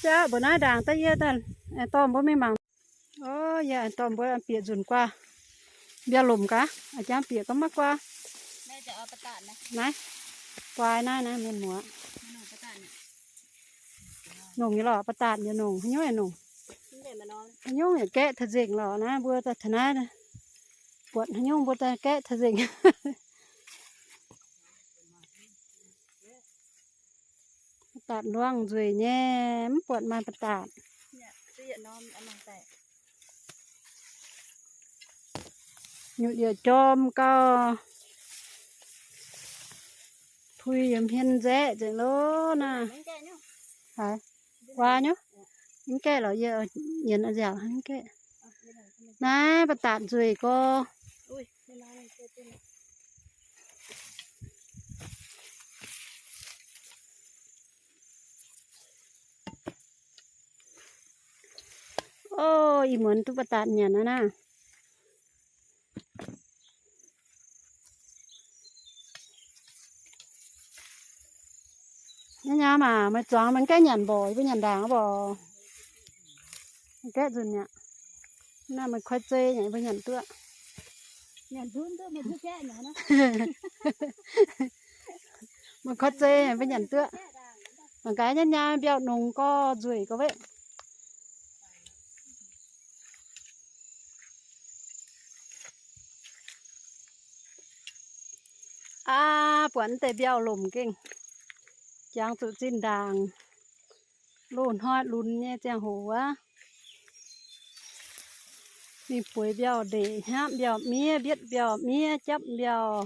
Ziouc mbuox naaiv ndaangc daaih yie daaih, aengx dorh mbuo mingh mangc. O, yie aengx dorh mbuo bieqc nzunc guaax. Mbiauh lomc gaax, a'jang bieqc gorngv maiv guaax. Naaiv, guaax naaiv, naaiv mienh muoz. Nongc nyei lorqc, ba'datc nyei nongc, haaix nyungc yaac nongc. Haaix nyungc yaac gaeqv taux nzengc lorqc naaiv, mbuo daaih taux naaiv, buatc haaix nyungc mbuo daaih gaeqv taux nzengc. Ba'datc nduangv nzueic nyei, mv buatc maaih ba'datc. Nyutc yaac jorm gau, puix yaac hmien nzaeqv nzengc loh naaiv. Haiz, guaax nyuv, mv gaeqv lorqc, yie nyienz nziaauc mv gaeqv. Naaiv ba'datc nzueic gorx. O, ih muonz duqv ba'datc nyanc aqv naaiv. Nyei nyaam aac, meih zuangx maiv gaengh nyanc mborqc, yie mbuo nyanc ndaangc mborqc. Maiv gaengh nzunc mi'aqv. Naaiv meih koi zei nyei, yie mbuo nyanc duqv. Meih koi zei nyei, yie mbuo nyanc duqv. Mangc gaax nyei nyaam mbiauh nongc gorx, nzueic gorx weqv. Aav, buatc deix mbiauh lomc gengh jangx zuqc zinh ndaangc. Loz-hnoi lunx nyei ziangh hoc wuov, mingh bueix mbiauh ndeic, hnyapv mbiauh miev, mbietv mbiauh miev, japv mbiauh,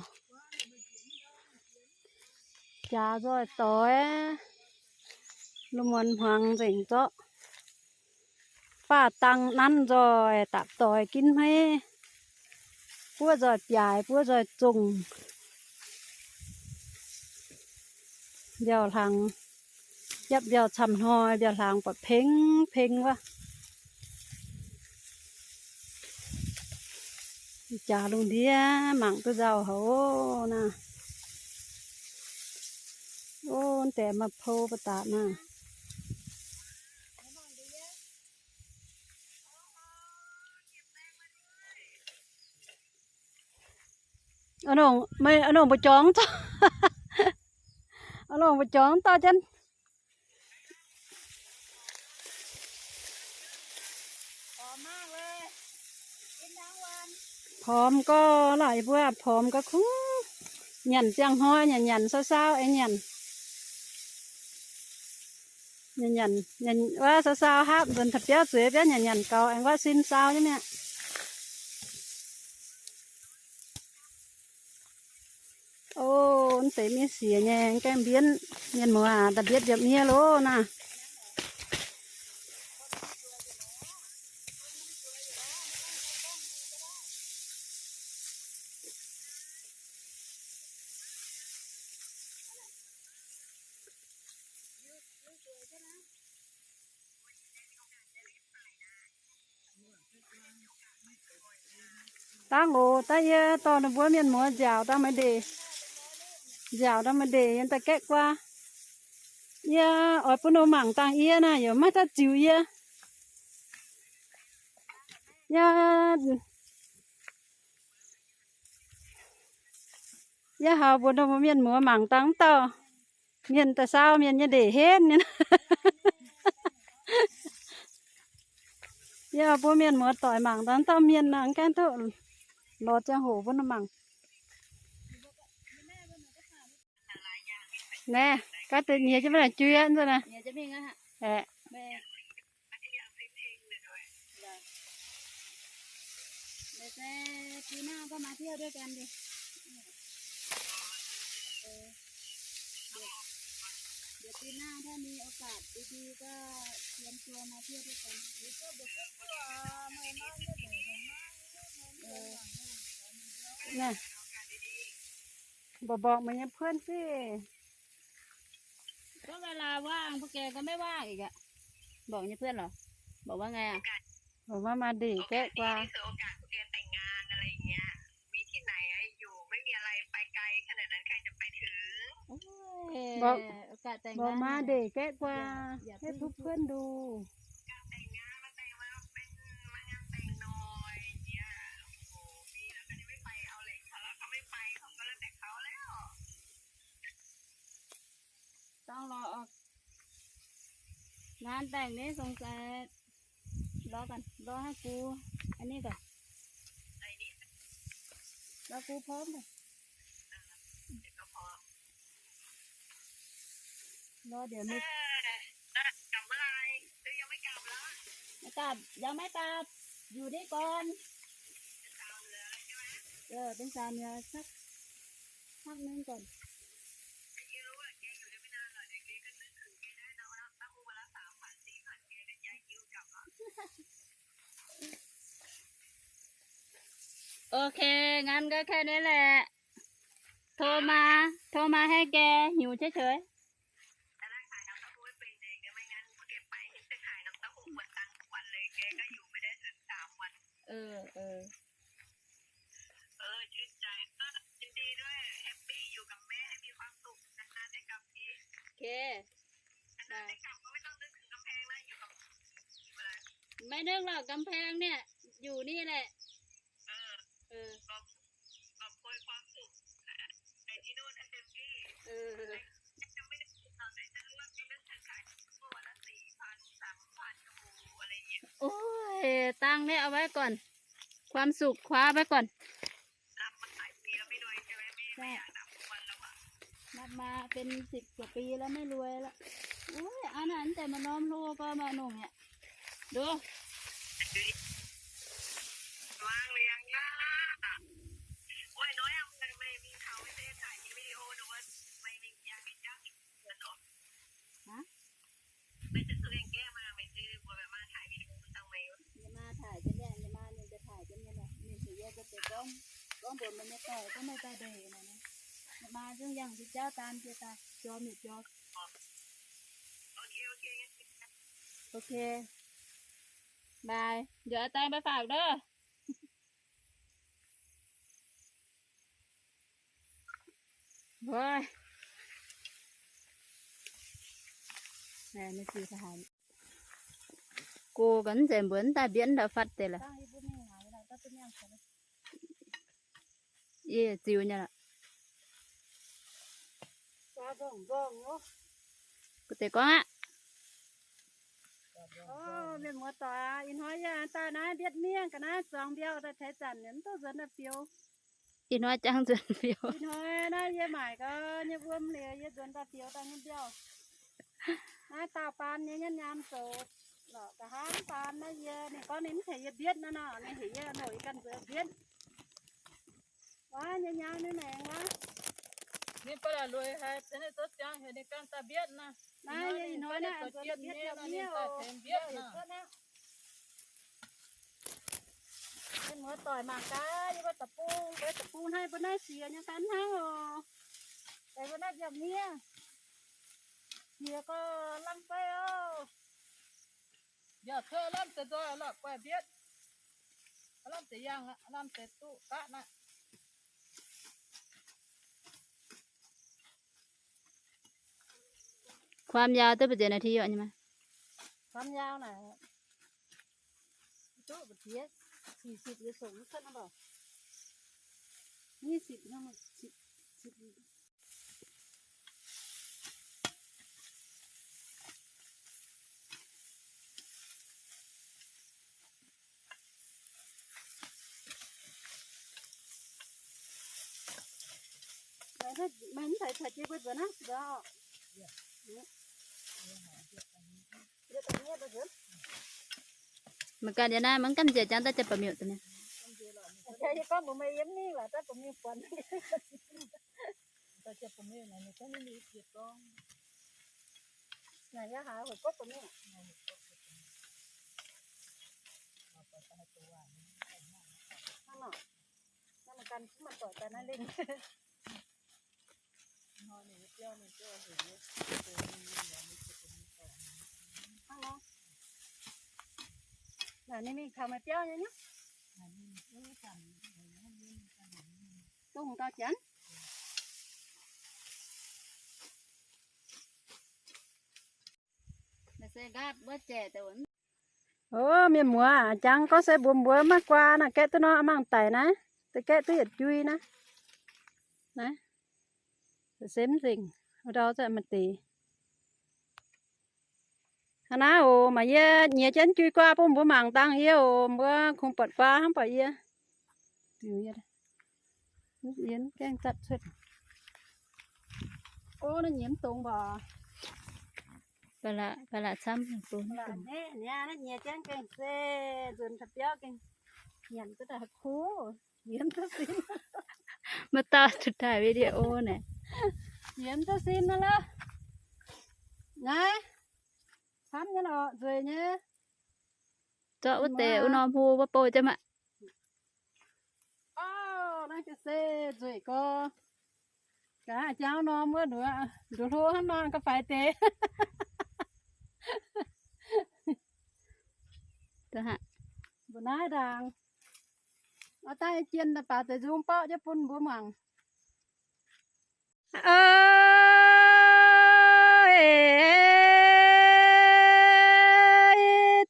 jaax nzoih doix, lungh muonz hmuangx nzengc zorqv. Faah dang nanv nzoih dapc doix ginv hmeiv, buov nzoih biaaix, buov nzoih zongh. Mbiauh hlaangx, japv mbiauh camv hnoi, mbiauh hlaangx buatc peng peng wuov. Jaax lungh ndiev mangc duqv nzauh haic naaiv. O, deix maaih pou ba'datc naaiv. A'nongc, meih a'nongc mbu'jorngx dauh, a'nongc mbu'jorngx dauh jienv. Pormx gorx lorqc, yie mbuo pormx gorx kungx nyanc ziangh hnoi, nyanc nyanc sau sau aengx nyanc. Nyanc nyanc, wuov sau sau hapv nzuonx taux biauv zueiz biauv nyanc nyanc gaux aengx wuov sin sau nyei mi'aqv. O, deix miev siex nyei, gaengh mbienv. Mienh muoz aac, da'mbietv mbiauh miev loh naaiv. Dangv oc, dangv yie dorh ninh mbuo mienh muoz nziaauc dangh maiv ndeic, nziaauc dangh maiv ndeic yiem daaih gaeqv guaa. Yie oix bun ninh mangc dangh yie naaic, yaac maiv daaih ziux yie. Yie, yie haux mbuox ninh mbuo mienh muoz mangc dangh wuov dauh mienh daaih saau mienh nyei ndeic henv. Yie bun mienh muoz doic mangc dangh wuov dauh mienh naaic, gaengh duqv lorz ziangh hoc bun ninh mangc. Naaiv, gaav deix nyiex jienv maiv laengz jui aqv, nzunc naaiv. Aeqv. Naaiv, mborqc mborqc meih nyei เพื่อน sic. Có vala waac, พวกแกก็ไม่ว่างอีกอะ บอกเนี่ยเพื่อนเหรอ บอกว่าไงอะ Mbuox maaih ndeic gaeqv guaa. มีอะไรไปไกลขนาดนั้น ใครจะไปถึง โอ้ย บอก โอกาสแต่งงาน บอกมาเด้อ แกะกว่า อย่า อย่าเพิ่ง ให้ทุกเพื่อนดู ต้องรอออก งานแต่งนี่สงสัย รอก่อน รอให้กู อันนี้ก่อน รอกูพร้อมก่อน รอเดี๋ยวมี เออ กลับเมื่อไหร่ หรือยังไม่กลับเหรอ ไม่กลับ ยังไม่กลับ อยู่นี่ก่อน เป็นสาวเหนือแล้วใช่ไหม เออ เป็นสาวเหนือสัก พักหนึ่งก่อน แกอยู่ได้ไม่นานหรอก เดี๋ยวแกก็นึกถึงแกได้นะ วันละ ตั้งวันละสามพันสี่พัน แกก็ย้ายคิวกลับอ่ะ โอเค งั้นก็แค่นี้แหละ โทรมา โทรมาให้แกหิวเฉยๆ จะได้ขายน้ำเต้าหู้ให้เป็นเอง ไม่งั้นแกไปจะขายน้ำเต้าหู้หมดตังค์ทุกวันเลย แกก็อยู่ไม่ได้ถึงสามวัน เออ เออ เออ ชื่นใจ ก็ยินดีด้วย แฮปปี้อยู่กับแม่ให้มีความสุขนานๆ ได้กลับที โอเค นานๆ ได้กลับก็ไม่ต้องนึกถึงกำแพงแล้ว อยู่กับ ไม่นึกหรอกกำแพงเนี่ย อยู่นี่แหละ เออ เออ ขอบ ขอบคุณความสุขนะ ไปที่นู่นให้เต็มที่ เออ ยังไม่ได้ติดต่อไหนจะรู้ว่าจะเลือกขายวันละสี่พัน สามพัน โอ้โห อะไรอย่างเงี้ย โอ้ย ตังค์เนี่ยเอาไว้ก่อน ความสุขคว้าไว้ก่อน นับมาหลายปีแล้วไม่รวยใช่ไหม ไม่ ไม่อยากนับทุกวันแล้วอะ นับมาเป็นสิบกว่าปีแล้วไม่รวยแล้ว โอ้ย อันนั้นแต่มานอมลูกก็มาหนุ่มเนี่ย ดู ว่างหรือยังเนี่ย โอ้ย น้อยอะ ไม่ ไม่มีเขาไม่ได้ถ่ายคลิปวิดีโอ ดูว่าไม่มีอยากให้จ้างเงินออก ฮะ ไม่ซื้อเครื่องแก้วมา ไม่ซื้อบัวแบบมาถ่ายวิดีโอตั้งไว้ อย่ามาถ่ายจะเนี่ย อย่ามาเนี่ย จะถ่ายจะเนี่ยแหละ นี่ถือว่าจะไปก้อง ก้องบนมันไม่ต่อย ก็ไม่ต่อยเดยนะเนี่ย อย่ามาเรื่องอย่างที่เจ้าตามเจตา จอมอยู่จอม โอเค โอเค โอเค บาย เดี๋ยวเอาแตงไปฝากเด้อ Ôi. Naaiv, naaiv jiex daaih haaix. Go ganh nzengc mbuo daaih mbienv ndau fatv deix laaix. Yie ziux nyei lorqc. Gu deix gorngv aqv. Mienh muoz-doic, ih hnoi yie daaih naaiv mbietv miev ga'naaiv zuangx mbiauh daaih teix zanc, mv duqv nzuonx daaih fioux. Ih hnoi jangv nzuonx fioux. Ih hnoi naaiv yie maaic gau nyei wuom liuz, yie nzuonx daaih fioux daaih nyei mbiauh. Naaiv daauh baan nyei nyatv nyaam zoux lorqc, nqa'haav baan naaiv yie, ninh gorngv ninh mv heuc yie mbietv naaiv nor, ninh heuc yie noic ganh nzuonx mbietv. Wuov nyei nyaam nyei maengx wuov. Ninh ba'laqc lueic haic, cingx ninh zoux ziangx heuc ninh ganh daaih mbietv naaiv. Naaiv yie ih hnoi naaiv zoux mbietv nyei, ninh daaih tengx mbietv naaiv. Mienh muoz-doic mangc gaax, yie mbuo deic-bung, mbuo deic-bung hnangv mbuo naaiv siex nyei fai hnangv oc. Deix mbuo naaiv mbiauh miev, siex gau, lamh fai oc. Mbiauh cuotv lamh deix nzoih lorqc, guaih mbietv. Lamh deix yangh aqv, lamh deix duqv gaqv aqv. ความยาว duqv ba'ziex นาที yaac nyei maah? ความยาว naaic duqv ba'ziex, สี่สิบ yie sou mv cuotv hnangv nor. ยี่สิบ hnangv, สิบ สิบ Maiv zeiz caux jienv mbuo nzuonx hnangv nzuonx oc. Mangc gaax liuz naaiv mangc gaax nziex jangx daaih jiex ba'miuc deix naaiv. Yie gorngv mbuox meih yiem mingh waac daaih ba'miuc buonc. Naaic yie haiz hoc gopv ba'miuc. Hnangv nor, hnangv nor ganh kuv maaih doic daaih naaiv lengh. Hnangv nor. Naaic ninh mingh taux maaih biauv nyei nyuv. dongh dauh janx. Naaiv se nqaatv wuov jaic deix wuov. O, mienh muoz, jangx gorngv se mbuox mbuo maiv guaa naaiv, gaeqv duqv nor mangc daic naaiv, da'gaeqv duqv yietc jui naaiv. Naaiv, se mv nzengc, ndau zaqc maaih deix. Hnangv naaiv oc, maaih yie nyiex jienv jui guaa bun mbuo mangc dangh yie oc, mbuo kungx buatc guaa hnangv buatc yie. Yie gaengh zatv cuotv. O, naaiv nyiex mv dongz mbuo. Ba'laqc, ba'laqc camv bun. Naaiv nyiex jienv gaengh se nzunc taux biauv gaengh nyanc duqv daaih kuv. Yiem duqv sin. Maiv dauh duqv daaih video naaic. Yiem duqv sin naaiv lorqc. Naaiv, camv nyei lorqc, nzueic nyei. Zorqv wuov deix wuov norm hlo wuov bouh jienv maah. O, naaiv ga'naaiv se nzueic gorx. Gaax jauv norm wuov nduov, nduov hlo hnangv nor ga'faix deix. Mbuo naaiv ndaangc. Oix daaih jienh daaih baac deix nzung borqv jienv bun mbuo muangx.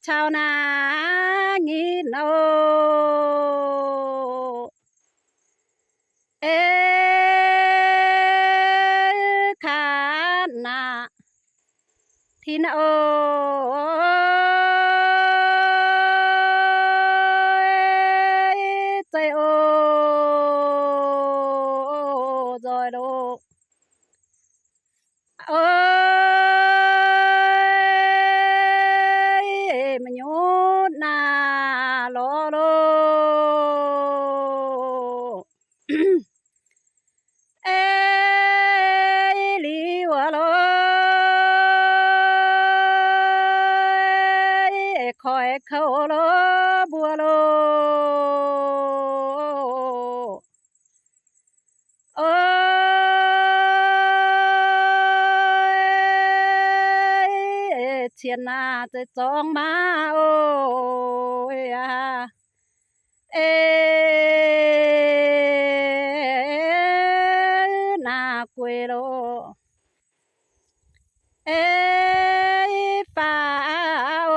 Caux naaiv ngin oc. Eix, kaav naaic, tin oc, zeiz oc, nzoih loh. Oix, maiv nyutc naaic lorz loh. Eix, liuz wuov loh, koiv kouv loh, mbuo loh. Oix, cien naaic, zeiz zorngx maah oc. Eix, naaic gueix loh. Eix, faaux oc.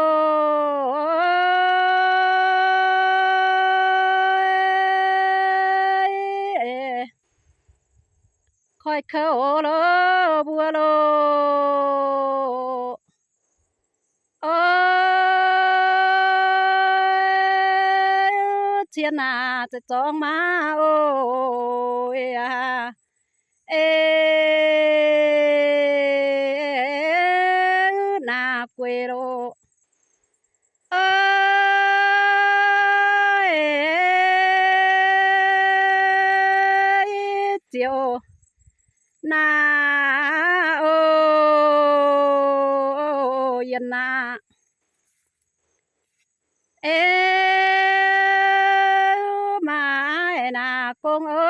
Koiv kouv loh, mbuo loh. Oix, cien naaic, zeiz zorngx maah oc. Eix, naaic gueix loh. Oix, ziouc naaic oc, yienh naaic. Eix, maaih naaic gong oc,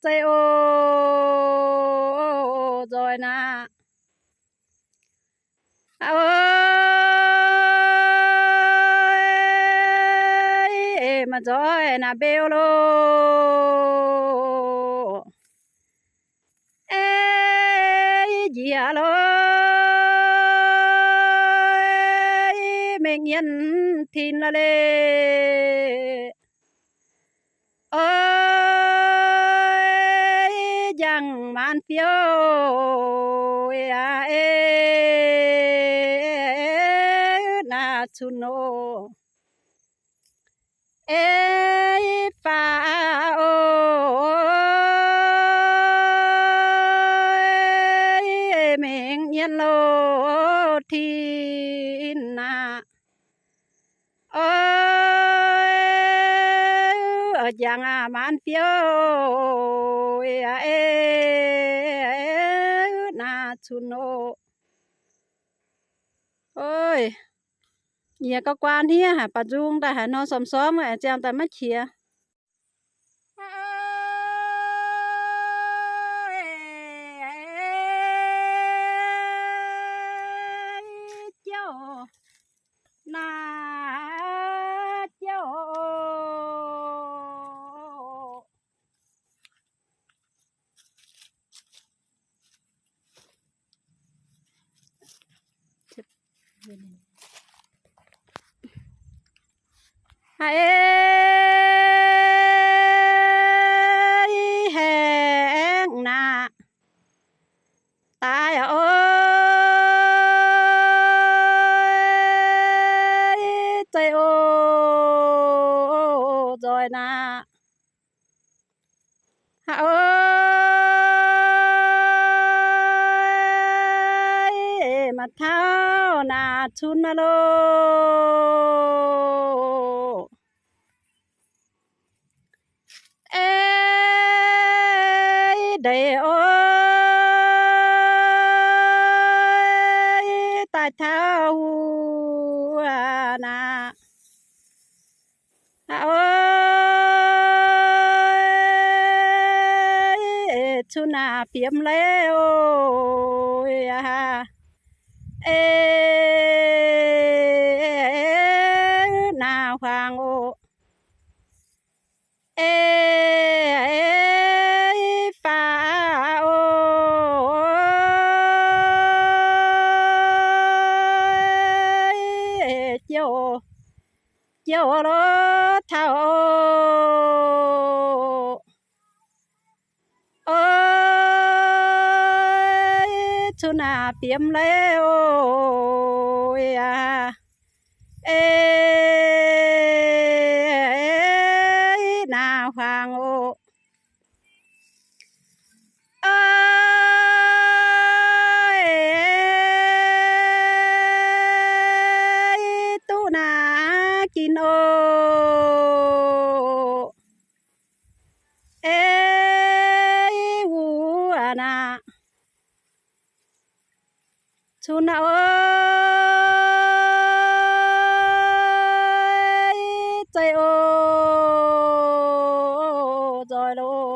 zeiz oc, nzoih naaic. Oix, maaih nzoih naaic mbeu loh. Eix, njiec loh, mengh yienh tin la'leic. Oix, njang maanc fiouv aqv, eix, naaic cunx oc. Eix, faaux oc, mengh yienh loh tin naaic. Oix, njang aqv maanc fiouv aqv, eix, naaic cunx oc. Oix, yie gauh guaan hniev haic, baac nzung daaih haaix nor somh-somh, ziangh daaih maiv qiex. Jouv, naaic jouv. Haiz aengx naaic, daaih oi, zeiz o, nzoih naaic. Haiz oi, maaih taux naaic cun naaic loh. Ei, ndeic oi, daaih taux wuov naaic. Haiz oi, cun naaic biomv leiz oc. Ei, naaic hmuangx oc. Ei, faaux oc. Jouv, jouv loh taux oc. Oi, cun naaic biomv leiz oc. Ei, naaic hmuangx oc. Oi, duqv naaic ginv oc. Ei, wuov naaic. Cun naaic oi, zeiz o, nzoih loh.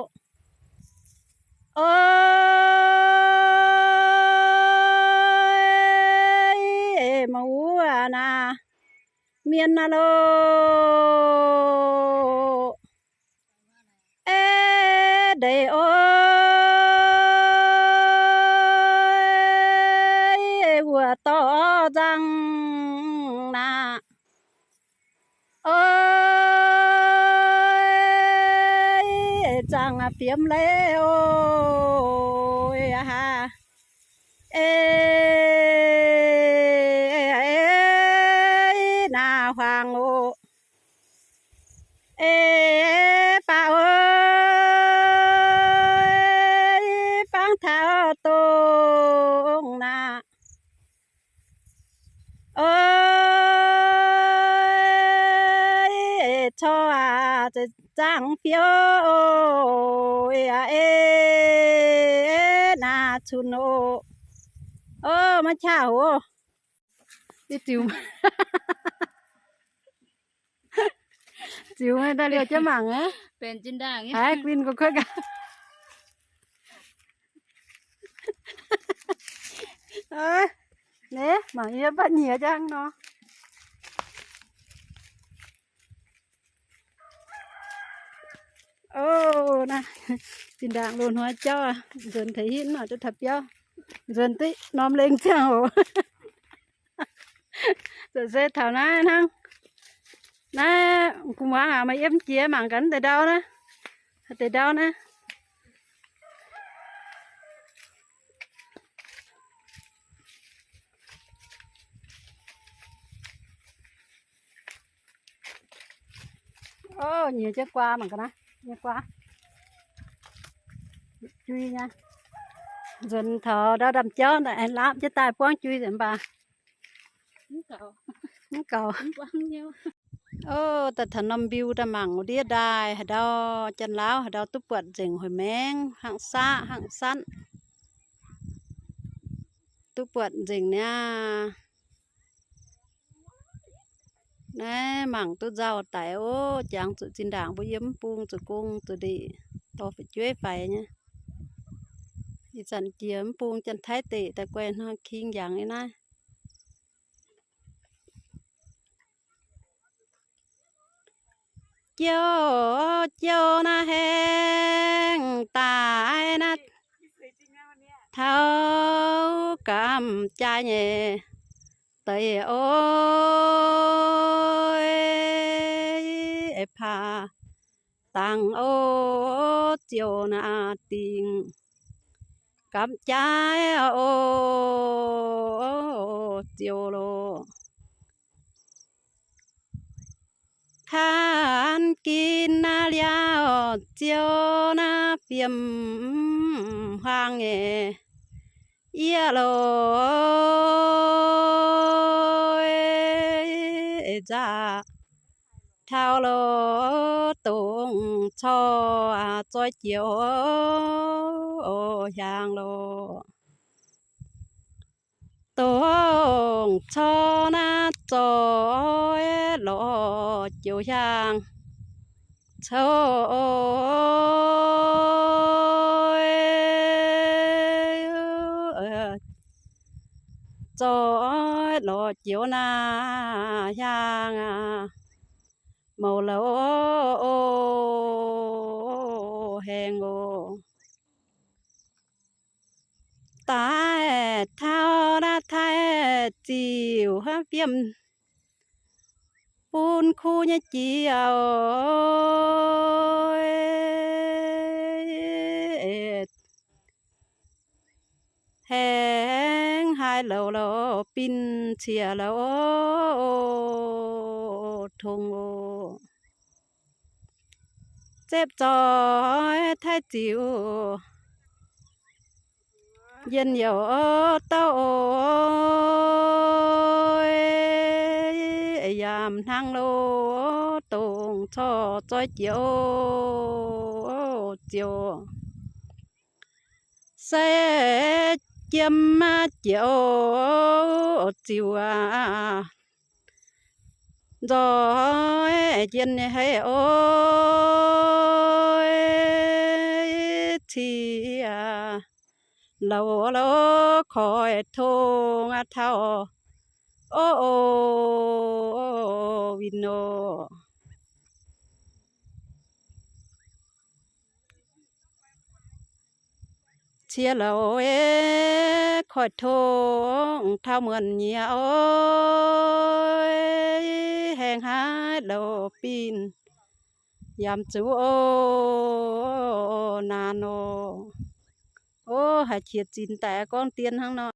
Oi, mangc wuov naaic, mienh naaic loh. Ei, ndeic oi, wuov dorh nzangc naaic. Oi, nzangc biomv leiz oc. Ei, naaic hmuangx oc. Ei, faaux oi, fangx taux dongh naaic. Oi, corc aac, zangc biouv oc. Ei, naaic cunx oc. Ov, maiv qaqv oc. Ziux, ziux daaih liouh jienv mangc aqv. Benx zinh ndaangc nyei. Haiz guinh gu'kuotv gaax. Naaiv mangc yie mv baac nyiex jangv nor. Ov, naaiv zinh ndaangc loz-hnoi jauv, nzuonx taux hitv nor duqv taux biauv, nzuonx duqv norm lengh ziangh hoc. Zuqc se taux naaiv hnangv. Naaiv gu'nguaaz aac, maaih yiem jiex mangc gaax deix ndau naaiv. Deix ndau naaiv. Ov, nyiex jienv guaa mangc gaax naaiv, nyiex guaa. Jui nyei. Nzuonx taux ndau ndaamv-jauv daaih aengx laapv jienv daaih buangv jui nzengc mv baac. Mv gaux. Ov, daaih taux norm mbiu daaih mangc ndiev ndaaih haaix ndau, Janx-Laauv haaix ndau duqv buatc nzengc hoic maengv, hnangv saqv hnangv sanv. Duqv buatc nzengc niaa. Naaiv mangc duqv nzauh daic ov, jangx zuqc zinh ndaangc mbuo yiem mv bung zuqc gong zuqc ndeic, dorh fu'jueiv faix nyei. Ih zanc jiex mv bung Janx-Taiv deic daaih guai hnoi king yangh nyei naaiv. Jiouv, jiouv naaiv haengh daaih naaiv taux gamh jaaix nyei. deix oc, paav dangh oc, ziouc naaiv dingc gapv jaaix oc, ziouc loc. Kaan ginv naaiv liaauc ziouc naaiv fiem hlang nyei yie loc, nzaqc taux loc dongh corc zoix jiex hiaangx loc. Dongh corc naaiv zoix lorz joux hiaangx coux, zoix lorz joux naaiv hiaangx aqv, mouc louz haengh oc. Daaih taux naaiv Taiv Ziuc hnangv fiem bun kuv nyei jiex oc, haengh haaix louz louz bin ciex louz tong oc. Zepv zoih Taiv Ziuc njien-youh douh oc, yaac hnangv loz dongh corc zoix jiex oc, ziouc se jiem jiex oc, ziouc aqv, nzoih njien haic oc, ciex louz loz koiv tong aqv taux oc, winh oc. Ciex louz koiv tong taux muonc nyiex oc, haengh haaix louz bin yaac zuqc oc, naanc oc. Oc, haiz qiex zinh daaih gorngv dien hnangv nor.